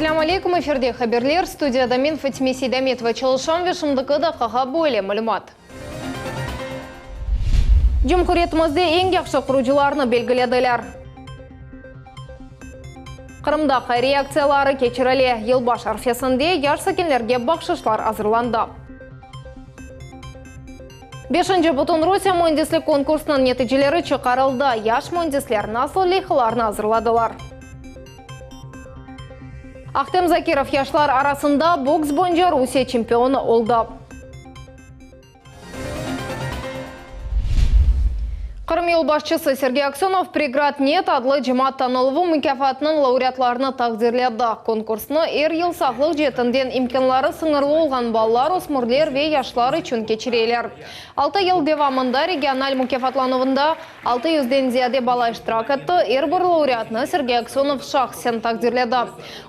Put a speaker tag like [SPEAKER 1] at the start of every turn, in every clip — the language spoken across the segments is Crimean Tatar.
[SPEAKER 1] Esselâmu aleykum, efirde haberler, studiyada men Fatime Seydametova çalışam ve şimdiki daqqağa böyle malümat. Cumhuriyetimizde eñ yahşı qurucılarnı belgilediler. Qırımda hayriye aktsiyaları keçirile, yılbaş arfesinde yaş sakinlerge bahşışlar azırlandı. Beşinci Bütünrusiye müendislik konkursınıñ neticeleri çıqarıldı, yaş müendisler nasıl leyhalarnı azırladılar? Ahtem Zakirov yaşlar arasında boks boyunca Rusiye çempionı oldı. Qırım yolbaşçısı Sergey Aksönov Pregrad net adlı cemaat tanıluvı mukâfatınıñ laureatlarını taqdirledi. Konkursnı er yıl sağlıq ceetinden imkânları sıñırlı olğan balalar, ösmürler ve yaşlar içün keçireler. Altı yıl devamında regional mukâfatlanuvında Altı yüzden ziyade bala iştirak etti, er bir laureatnı Sergey Aksönov şahsen taqdirledi.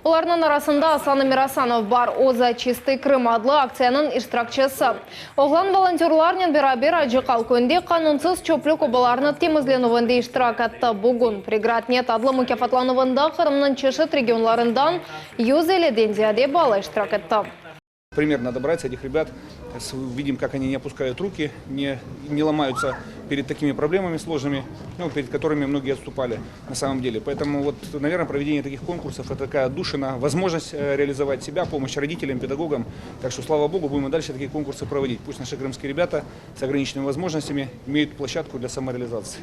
[SPEAKER 1] Olarnıñ arasında Aslan Emirasanov bar, o, Za çistıy Krım adlı aktsiyanıñ iştirakçisi. Oğlan volontörlarnen beraber Acı Qal köyünde qanunsız çöplük obalarını temizlenüvinde iştirak etti. Bugün Pregrad net adlı mukâfatlanuvında Qırımnıñ çeşit regionlarından 150-den ziyade bala iştirak etti.
[SPEAKER 2] Пример надо брать с этих ребят, видим, как они не опускают руки, не, не ломаются перед такими проблемами сложными, ну, перед которыми многие отступали на самом деле. Поэтому, вот, наверное, проведение таких конкурсов – это такая отдушина, возможность э, реализовать себя, помощь родителям, педагогам. Так что, слава богу, будем и дальше такие конкурсы проводить. Пусть наши крымские ребята с ограниченными возможностями имеют площадку для самореализации.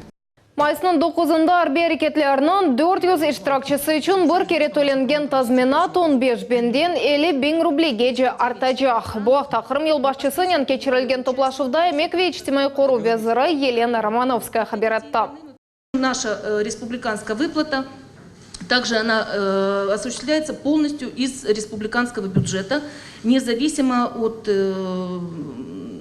[SPEAKER 1] Mayısnıñ doquzında arbiy areketlerniñ 400 iştirakçisi içün bir kere tölengen tazminat on beş biñden 50 biñ rublegece artacaq. Bu aqta Qırım yolbaşçısınen keçirilgen toplaşuvda emek ve içtimaiy qoruv veziri Yelena Romanovskaya haber etti.
[SPEAKER 3] Наша республиканская выплата также она осуществляется полностью из республиканского бюджета, независимо от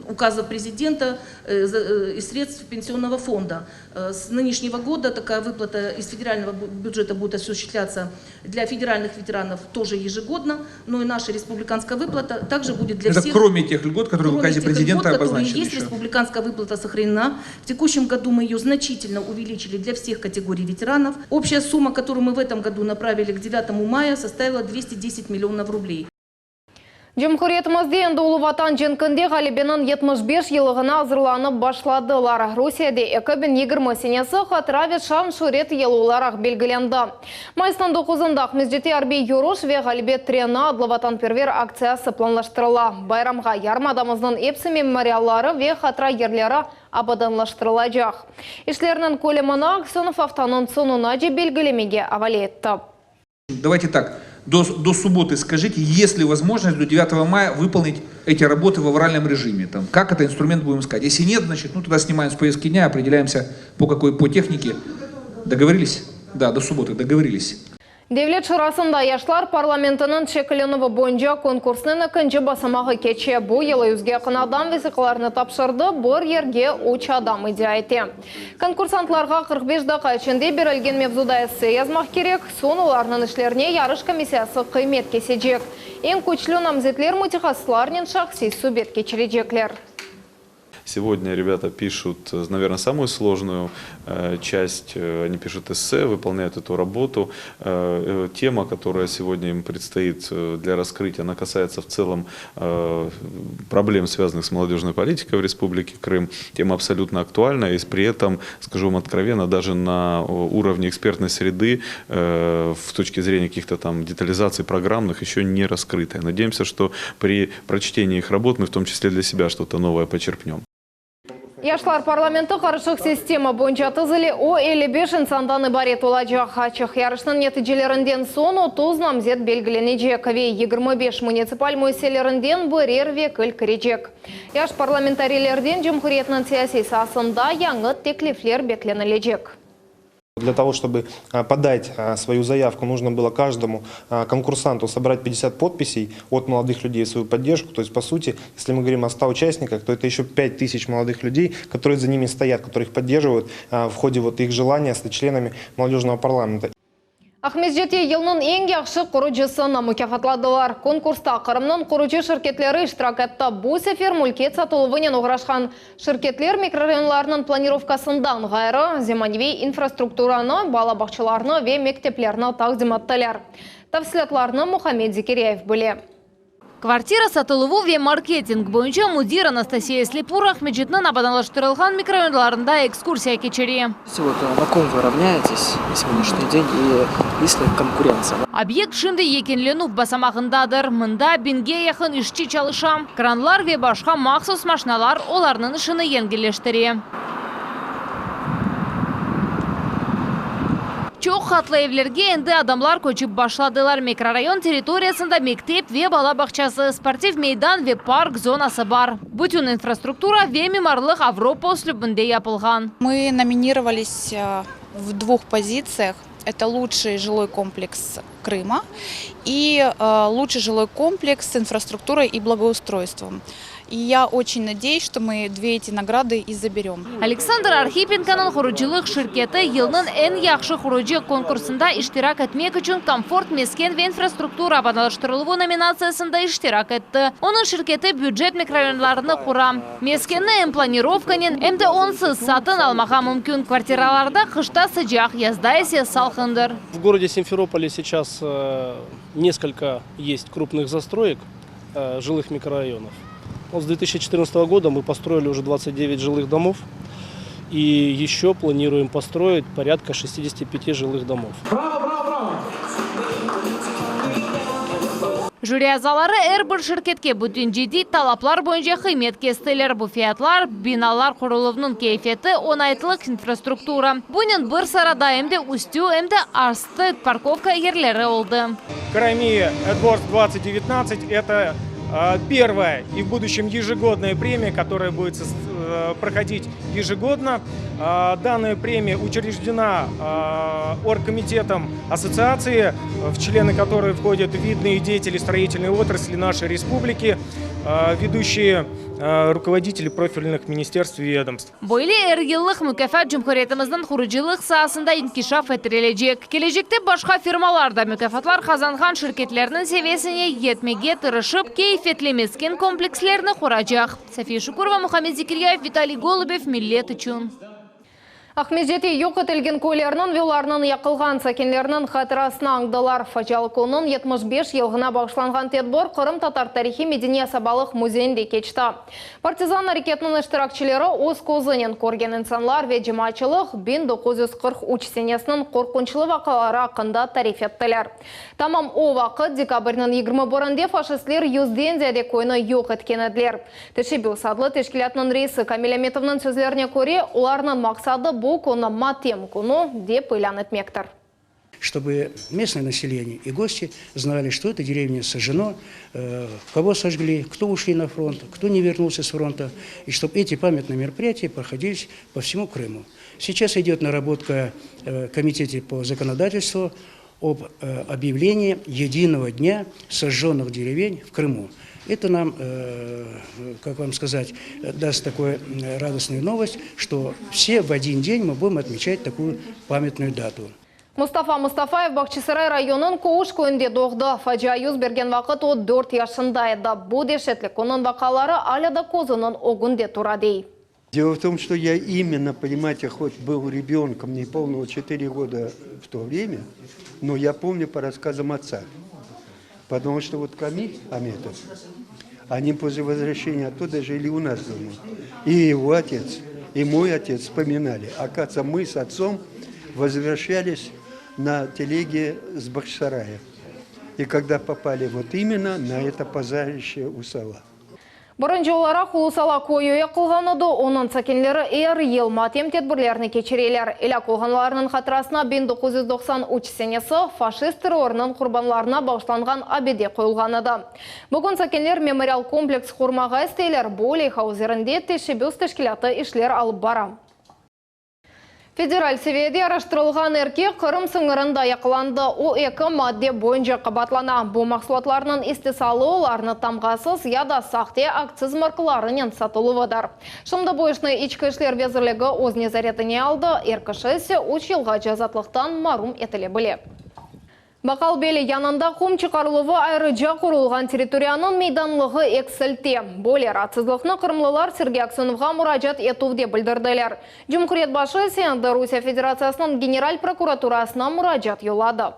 [SPEAKER 3] указа президента и средств пенсионного фонда. С нынешнего года такая выплата из федерального бюджета будет осуществляться для федеральных ветеранов тоже ежегодно, но и наша республиканская выплата также будет для
[SPEAKER 2] Это
[SPEAKER 3] всех.
[SPEAKER 2] кроме тех льгот, которые в
[SPEAKER 3] Кроме
[SPEAKER 2] указе
[SPEAKER 3] тех
[SPEAKER 2] президента
[SPEAKER 3] льгот, которые
[SPEAKER 2] обозначены
[SPEAKER 3] есть,
[SPEAKER 2] еще.
[SPEAKER 3] республиканская выплата сохранена. В текущем году мы ее значительно увеличили для всех категорий ветеранов. Общая сумма, которую мы в этом году направили к 9 мая, составила 210 миллионов рублей.
[SPEAKER 1] Cumhuriyetimizde endi Ulu Vatan cenkinde ğalebeniñ 75 yıllığına azırlanıp başladılar. Rusiyede 2020 senesi hatıra ve şan-şüret yılı olaraq belgilendi. Mayısnıñ doquzında Aqmescitte arbiy yürüş ve Ğalebe treni adlı vatanperver aktsiyası planlaştırıla. Bayramğa yarımadamıznıñ epsi memorialları ve hatıra yerleri abadanlaştırılacaq. İşlerniñ kölemini Aksönov aftanıñ soñunace belgilemege avale etti.
[SPEAKER 2] Давайте так, до, до субботы скажите, есть ли возможность до 9 мая выполнить эти работы в авральном режиме? Там, как это инструмент будем искать? Если нет, значит, ну тогда снимаем с повестки дня, определяемся по какой по технике. Договорились? Да, до субботы договорились.
[SPEAKER 1] Devlet Şurasında yaşlar parlamentiniñ şekillenüvi boyunca konkursnıñ ekinci basamağı keçe. Bu yılı yüzge yaqın adam vesiqalarını tapşırdı, bir yerge üç adam iddia ete. Konkursantlarğa 45 daqqa içinde berilgen mevzuda esse yazmaq kerek, soñ olarnıñ işlerine yarış komissiyası qıymet kesecek. Eñ küçlü namzetler mütehassıslarnen şahsiy subet keçirecekler.
[SPEAKER 4] Сегодня ребята пишут, наверное, самую сложную часть. Они пишут эссе, выполняют эту работу. Тема, которая сегодня им предстоит для раскрытия, она касается в целом проблем, связанных с молодежной политикой в Республике Крым. Тема абсолютно актуальна и при этом, скажу вам откровенно, даже на уровне экспертной среды в точке зрения каких-то там детализаций программных еще не раскрытая. Надеемся, что при прочтении их работ мы в том числе для себя что-то новое почерпнем.
[SPEAKER 1] Yaşlar parlamenti qarışıq sistema boyunca tizile, o 55 insandan ibaret olacaq. Açıq yarışnıñ neticelerinden soñ 30 namzet belgilenecek ve 25 munitsipal müessiselerinden birer vekil kirecek. Yaş parlamentariylerden cumhuriyetniñ siyasiy saasında yañı teklifler beklenilecek.
[SPEAKER 5] Для того, чтобы подать свою заявку, нужно было каждому конкурсанту собрать 50 подписей от молодых людей в свою поддержку. То есть, по сути, если мы говорим о 100 участниках, то это еще 5000 молодых людей, которые за ними стоят, которые их поддерживают в ходе вот их желания стать членами молодежного парламента.
[SPEAKER 1] Aqmescitte yılnıñ eñ yahşı qurucısını mukâfatladılar. Konkursta Qırımnıñ qurucı şirketleri iştirak etti. Bu sefer mülkiyet satıluvınen oğraşqan şirketler mikrorayonlarnıñ planirovkasından ğayrı, zemaneviy infrastrukturanı, bala bağçalarını ve mekteplerni taqdim ettiler. Tafsilâtlarnı Muhammed Zekiryayev bile.
[SPEAKER 6] Kvartira satıluvı ve marketing boyunca müdir Anastasiya Slepur Aqmescitniñ abadanlaştırılğan mikrorayonlarında ekskursiya keçire.
[SPEAKER 7] Вот на ком вы равняетесь на сегодняшний день и есть ли конкуренция?
[SPEAKER 6] Obyekt şimdi yekünlenüv basamağındadır. Mında biñge yaqın işçi çalışa. Kranlar ve başqa mahsus maşinalar olarnıñ işini yengilleştire. Çoq qatlı evlerge endi adamlar köçip başladılar. Mikrorayon territoriyasında mektep ve bala bağçası, sportiv meydan ve park zonası bar. Bütün infrastruktura ve mimarlıq avropa üslübinde yapılğan.
[SPEAKER 8] Мы номинировались в двух позициях, это лучший жилой комплекс Крыма и лучший жилой комплекс с инфраструктурой и благоустройством. И я очень надеюсь, что мы две эти награды и заберем.
[SPEAKER 6] Aleksandr Arhipenkonıñ qurucılıq şirketi Yılnıñ eñ yahşı qurucı konkursında iştirak etmek içün Komfort mesken ve infrastruktura abadanlaştırıluvı nominatsiyasında iştirak etti. Onıñ şirketi bücet mikrorayonlarını qura. Meskenni em planirovkanen, em de onsız satın almağa mümkün. Kvartiralarda qışta sıcaq, yazda ise salqındır.
[SPEAKER 9] В городе Симферополе сейчас несколько есть крупных застроек жилых микрорайонов. Вот с 2014 года мы построили уже 29 жилых домов и еще планируем построить порядка 65 жилых домов.
[SPEAKER 10] Браво, браво, браво!
[SPEAKER 6] Jüri azaları er bir şirketke bütün ciddiy talaplar boyunca qıymet kestiler, bu fiyatlar, binalar quruluvınıñ keyfiyeti, oñaytlıq infrastruktura. Bunen bir sırada em de üstü, em de astı parkovka yerleri oldı.
[SPEAKER 11] Crimea Awards 2019 это первая и в будущем ежегодная премия, которая будет проходить ежегодно. Данная премия учреждена оргкомитетом ассоциации, в члены которой входят видные деятели строительной отрасли нашей республики, ведущие руководители профильных министерств и ведомств.
[SPEAKER 6] Böyle er yıllıq mukâfat cumhuriyetimizniñ qurucılıq saasında inkişaf ettirilecek. Kelecekte başqa firmalar da mukâfatlar qazanğan şirketlerniñ seviyesine yetmege tırışıp, keyfiyetli mesken komplekslerni quracaq. Safiye Şukurova, Muhammed Zekiryayev, Vitaliy Golubev, Millet içün.
[SPEAKER 1] Aqmescitte yoq etilgen köylerniñ ve olarnıñ yaqılğan sakinleriniñ hatırasını añdılar. Facialı künniñ 75 yılğına bağışlanğan tedbir Qırımtatar tarihiy-medeniy asabalıq müzeyinde keçti. Partizan areketiniñ iştirakçileri, öz közünen körgen insanlar ve cemaatçılıq 1943 senesiniñ qorqunçlı vaqiaları aqqında tarif ettiler. Tamam o vaqıt, dekabrniñ yigirmi birinde faşistler yüzden ziyade köyni yoq etken ediler. Teşebbüs adlı teşkilâtnıñ reisi Kamil Ametovnıñ sözlerine köre, olarnıñ maqsadı bu künni matem künü dep ilân etmektir.
[SPEAKER 12] Чтобы местное население и гости знали, что эта деревня сожжено, кого сожгли, кто ушли на фронт, кто не вернулся с фронта, и чтобы эти памятные мероприятия проходились по всему Крыму. Сейчас идет наработка в Комитете по законодательству об объявлении единого дня сожженных деревень в Крыму. Это нам, как вам сказать, даст такую радостную новость, что все в один день мы будем отмечать такую памятную дату.
[SPEAKER 1] Mustafa Mustafayev Bağçasaray rayonınıñ Koğuş köyünde doğdı. Facia yüz bergen vaqıt o dört yaşında edi. Bu deşetli künniñ vaqiaları alâ da közüniñ ögünde tura, dey.
[SPEAKER 13] Дело в том, что я именно, понимаете, хоть был ребенком неполного 4 года в то время, но я помню по рассказам отца. Потому что вот Камиль Аметов, они после возвращения оттуда жили у нас дома. И его отец, и мой отец вспоминали. Оказывается, мы с отцом возвращались на телеге с Бахчисарая. И когда попали вот именно на это пожарище Усала.
[SPEAKER 1] Birinci olaraq Ulu-Sala köyü yaqılğan edi, onıñ sakinleri er yıl matem tedbirlerini keçireler. Elâk olğanlarnıñ hatırasına 1993 senesi faşist terrorınıñ qurbanlarına bağışlanğan abide qoyulğan edi. Bugün sakinler memorial kompleks qurmağa isteyler, bu leyha üzerinde Teşebbüs teşkilâtı işler alıp bara. Federal seviyede araştırılğan erkek Qırım sıñırında yaqalandı. O, eki madde boyunca qabaatlana, bu mahsulatlarnıñ istisalı, olarnı tamğasız ya da sahte aktsiz markalarınen satıluvıdır. Şimdi bu işni İçki işler vezirligi öz nezaretine aldı, er kişi ise üç yılğace azatlıqtan marum etile bile. Bakal beli yanında qum çıqarıluvı ayrıca qurulğan territoriyanıñ meydanlığı eksilte. Böyle raatsızlıqnı qırımlılar Sergey Aksönovğa muracaat etüvde bildirdiler. Cumhuriyet başı ise endi Rusiye Federatsiyasınıñ General prokuraturasına muracaat yolladı.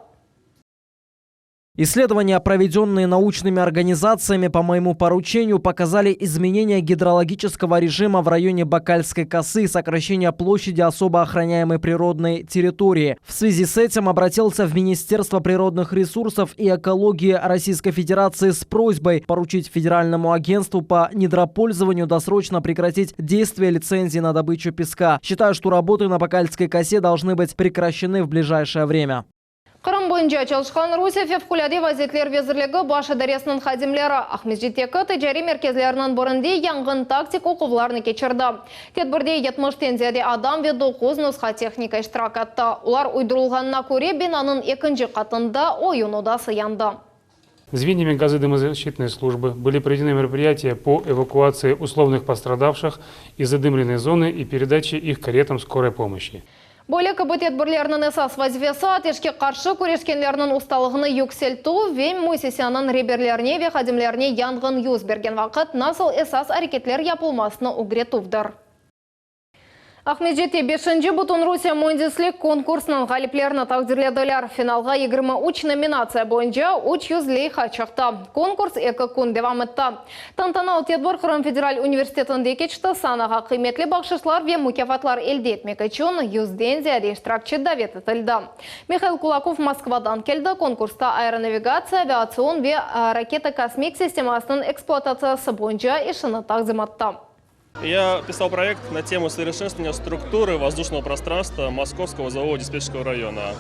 [SPEAKER 10] Исследования, проведенные научными организациями по моему поручению, показали изменение гидрологического режима в районе Бакальской косы и сокращение площади особо охраняемой природной территории. В связи с этим обратился в Министерство природных ресурсов и экологии Российской Федерации с просьбой поручить Федеральному агентству по недропользованию досрочно прекратить действие лицензии на добычу песка. Считаю, что работы на Бакальской косе должны быть прекращены в ближайшее время.
[SPEAKER 1] Qırım boyunca çalışqan Rusiye Fevqulâde vaziyetler vezirligi Baş idaresiniñ hadimleri Aqmescitteki ticariy merkezleriniñ birinde yanğın-taktik oquvlarnı keçirdi. Tedbirde yetmişten ziyade adam ve doquz nusha tehnika iştirak etti. Olar uydurılğanına köre, binanıñ ekinci qatında oyun odası yandı.
[SPEAKER 14] Звеньями газодымозащитной службы были проведены мероприятия по эвакуации условных пострадавших из задымленной зоны и передаче их каретам скорой помощи.
[SPEAKER 1] Böyle kibi tedbirlerniñ esas vazifesi, ateşke qarşı küreşkenlerniñ ustalığını yükseltüv ve müessiseniñ reberlerine ve hadimlerine yanğın yüz bergen vaqıt nasıl esas areketler yapılmasını ögretüvdir. Aqmescitte beşinci Bütünrusiye müendislik konkursınıñ ğaliplerini taqdirlediler. Finalğa 23 nominatsiya boyunca 300 leyha çıqtı. Konkurs eki kün devam etti. Tantanalı tedbir Qırım federal universitetinde keçti. Sanağa qıymetli bahşışlar ve mukâfatlar elde etmek içün yüzden ziyade iştirakçi davet etildi. Mihail Kulakov Moskvadan keldi. Konkursta aeronavigatsiya, aviatsion ve raketa-kosmik sistemasınıñ ekspluatatsiyası boyunca işini taqdim etti.
[SPEAKER 15] Я писал проект на тему совершенствования структуры воздушного пространства Московского узлового диспетчерского района.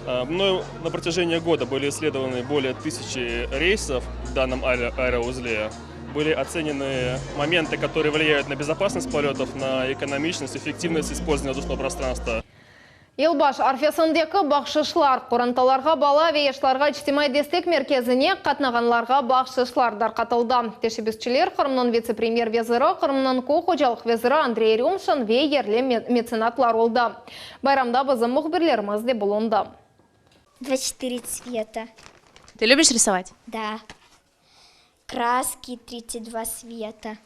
[SPEAKER 15] Мною на протяжении года были исследованы более тысячи рейсов в данном аэроузле. Были оценены моменты, которые влияют на безопасность полетов, на экономичность, эффективность использования воздушного пространства.
[SPEAKER 1] Yılbaş arfesindeki bahşışlar, qorantalarğa, bala ve yaşlarğa içtimaiy destek merkezine qatnağanlarğa bahşışlar darqatıldı. Teşebbüsçiler, Qırımnıñ vitse-premyer veziri, Qırımnıñ köy hocalıq veziri Andrey Rümşin ve yerli metsenatlar oldı. Bayramda bizim mühbirlerimiz de bulundı.
[SPEAKER 16] 24 цвета.
[SPEAKER 17] Ты любишь рисовать?
[SPEAKER 16] Да. Краски 32 цвета.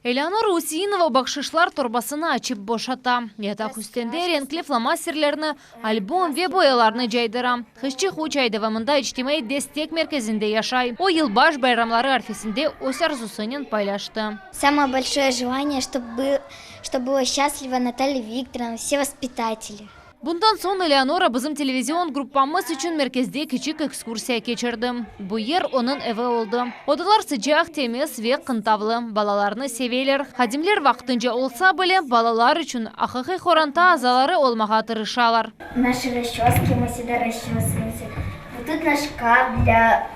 [SPEAKER 6] Eleonora Useinova bahşışlar torbasını açıp boşata. Yataq üstünde renkli flomasterlerni, albom ve boyalarnı caydıra. Qızçıq üç ay devamında içtimaiy destek merkezinde yaşay. O, yılbaş bayramları arfesinde öz arzusınen paylaştı.
[SPEAKER 16] Самое большое желание, чтобы, чтобы была счастлива Наталья Викторовна, все воспитатели.
[SPEAKER 6] Bundan soñ Eleonora bizim televizion gruppamız içün merkezde kiçik ekskursiya keçirdi. Bu yer onıñ evi oldı. Odalar sıcaq, temiz ve qıntavlı. Balalarnı seveler. Hadimler vaqtınca olsa bile, balalar içün aqiqiy qoranta azaları olmağa tırışalar.
[SPEAKER 16] Наши расчески, мы всегда расчесываемся. Вот тут наш шкаф для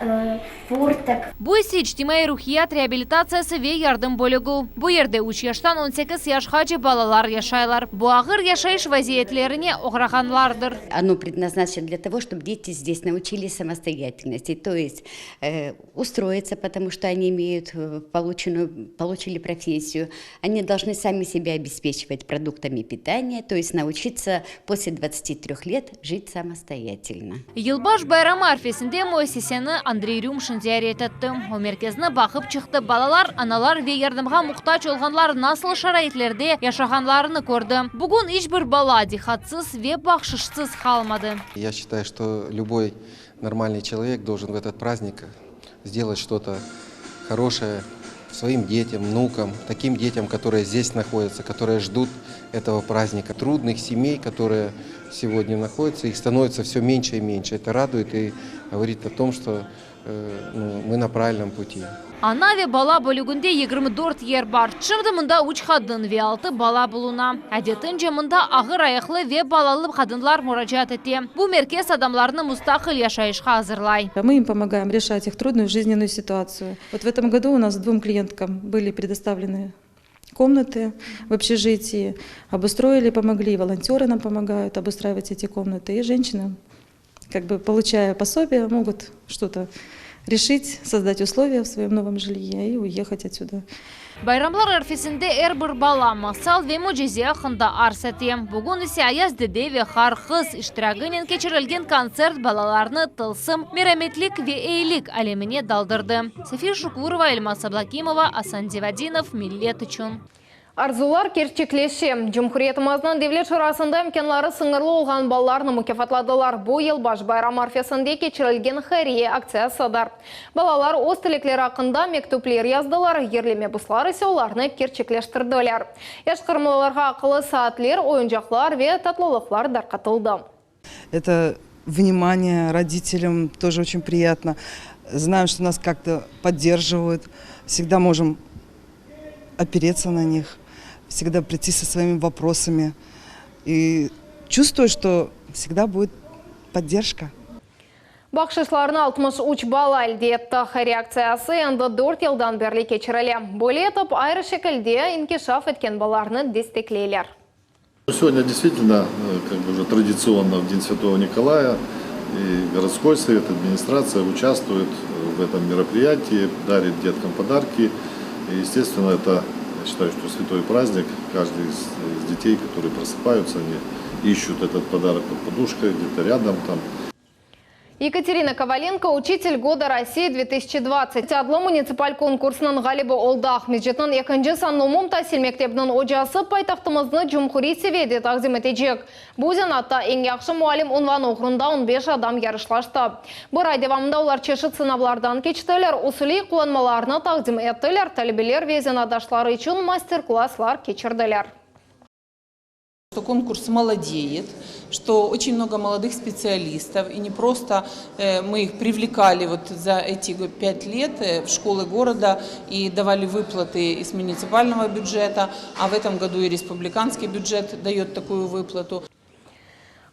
[SPEAKER 16] курток.
[SPEAKER 6] Bu ise içtimaiy-ruhiyat reabilitatsiyası ve yardım bölügi. Bu yerde üç yaştan 18 yaşqace balalar yaşaylar. Bu ağır yaşayış vaziyetlerine oğrağanlardır.
[SPEAKER 18] Оно предназначено для того, чтобы дети здесь научились самостоятельности, то есть э, устроиться, потому что они имеют э, полученную, получили профессию, они должны сами себя обеспечивать продуктами питания, то есть научиться после 23 лет жить самостоятельно.
[SPEAKER 6] Yılbaş bayramı arfesinde müessiseni Andrey Rümşin ziyaret etti. O merkezni baqıp çıqtı. Balalar, analar ve yardımğa muhtac olğanlar nasıl şaraitlerde yaşağanlarını kördi. Bugün iç bir bala diqqatsız ve bahşışsız qalmadı.
[SPEAKER 19] Я считаю, что любой нормальный человек должен в этот праздник сделать что-то хорошее своим детям, внукам, таким детям, которые здесь находятся, которые ждут этого праздника. Трудных семей, которые сегодня находятся, их становится все меньше и меньше. Это радует и говорит о том, что э, ну, мы на правильном пути.
[SPEAKER 6] Ana ve bala bölüginde 24 yer bar. Şimdi mında üç qadın ve altı bala buluna. Adetince mında ağır ayaqlı ve balalı qadınlar muracaat ete. Bu merkez adamlarnı mustaqil yaşayışqa azırlay.
[SPEAKER 20] Мы им помогаем решать их трудную жизненную ситуацию. Вот в этом году у нас двум клиенткам были предоставлены комнаты в общежитии, обустроили, помогли, волонтеры нам помогают обустраивать эти комнаты, и женщины, как бы получая пособие, могут что-то. Решить, создать условия в своем новом жилье и уехать отсюда.
[SPEAKER 6] Bayramlar arfesinde er bir bala masal ve mücize aqqında arz ete. Bugün ise Ayaz dede ve Qar qız iştiragınen keçirilgen kontsert balalarnı tılsım, merametlik ve eyilik alemine daldırdı. Safiye Şukurova, Elmaz Ablakimova, Asan Zivadinov, Millet içün.
[SPEAKER 1] Arzular kerçekleşe. Cumhuriyetimizniñ Devlet Şurasında imkânları sıñırlı olğan balalarnı mukâfatladılar. Bu yılbaş bayramı arfesinde keçirilgen hayriye aktsiyasıdır. Balalar öz tilekleri aqqında mektüpler yazdılar, yerli mebuslar ise olarnı kerçekleştirdiler. Yaş qırımlılarğa aqıllı saatler, oyuncaqlar ve tatlılıqlar darqatıldı.
[SPEAKER 17] Это внимание родителям тоже очень приятно. Знаем, что нас как-то поддерживают. Всегда можем опереться на них, всегда прийти со своими вопросами. И чувствую, что всегда будет поддержка.
[SPEAKER 1] Bahşışlarnı 63 bala elde etti. Hayriye aktsiyası endi dört yıldan berli keçirile. Böyle etip, ayrı şekilde inkişaf etken balalarnı destekleyler.
[SPEAKER 21] Сегодня действительно, э, как бы уже традиционно в День Святого Николая и городской совет, администрация участвует в этом мероприятии, дарит деткам подарки. И, естественно, это, я считаю, что святой праздник. Каждый из, из детей, которые просыпаются, они ищут этот подарок под подушкой, где-то рядом там.
[SPEAKER 1] Екатерина Коваленко «Учитель года России 2020» adlı munitsipal konkursınıñ ğalibi oldı. Aqmescitniñ ekinci sanlı umumtasil mektebiniñ ocası paytahtımıznı cumhuriy seviyede taqdim etecek. Bu zenaatta eñ yahşı muallim unvanı oğrunda on beş adam yarışlaştı. Bir ay devamında olar çeşit sınavlardan keçtiler, usuliy qullanmalarnı taqdim ettiler, talebeler ve zenaatdaşları içün master-klasslar keçirdiler.
[SPEAKER 22] Что конкурс молодеет, что очень много молодых специалистов, и не просто э, мы их привлекали вот за эти пять лет э, в школы города и давали выплаты из муниципального бюджета, а в этом году и республиканский бюджет дает такую выплату.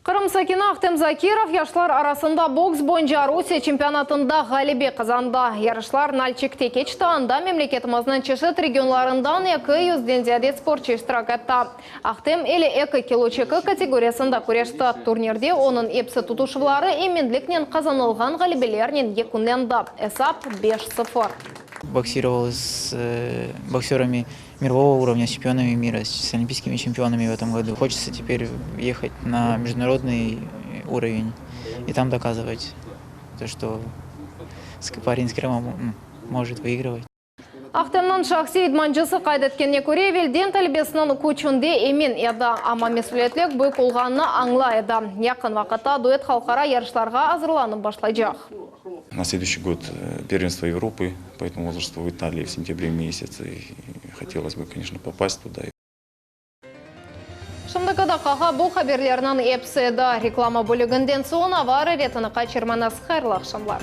[SPEAKER 1] Qırım sakini Ahtem Zakirov yaşlar arasında boks boyunca Rusiye çempionatında ğalebe qazandı. Yarışlar Nalçikte keçti, anda memleketimizniñ çeşit regionlarından 200-den ziyade sportçı iştirak etti. Ahtem 52 kilo çeki kategoriyasında küreşti. Turnirde onıñ episi tutuşuvları eminliknen qazanılğan ğalebelernen yekünlendi. Esap, 5-0.
[SPEAKER 23] Боксировал с э, боксерами мирового уровня, с чемпионами мира, с олимпийскими чемпионами в этом году. Хочется теперь ехать на международный уровень и там доказывать то, что парень с Крыма может выигрывать.
[SPEAKER 1] Ahtemniñ şahsiy idmancısı qayd etkenine köre, evelden talebesiniñ küçünde emin edi, amma mesüliyetlik büyük olğanını añlay edi. Yaqın vaqıtta duet halqara yarışlarğa azırlanıp başlaycaq.
[SPEAKER 24] На следующий год э, первенство Европы по этому возрасту в Италии в сентябре месяце. И хотелось бы, конечно, попасть туда.
[SPEAKER 1] Şimdiki daqqağa bu haberlerniñ episi edi. Reklama bölüginden soñ ava araretini qaçırmañız. Hayırlı aqşamlar.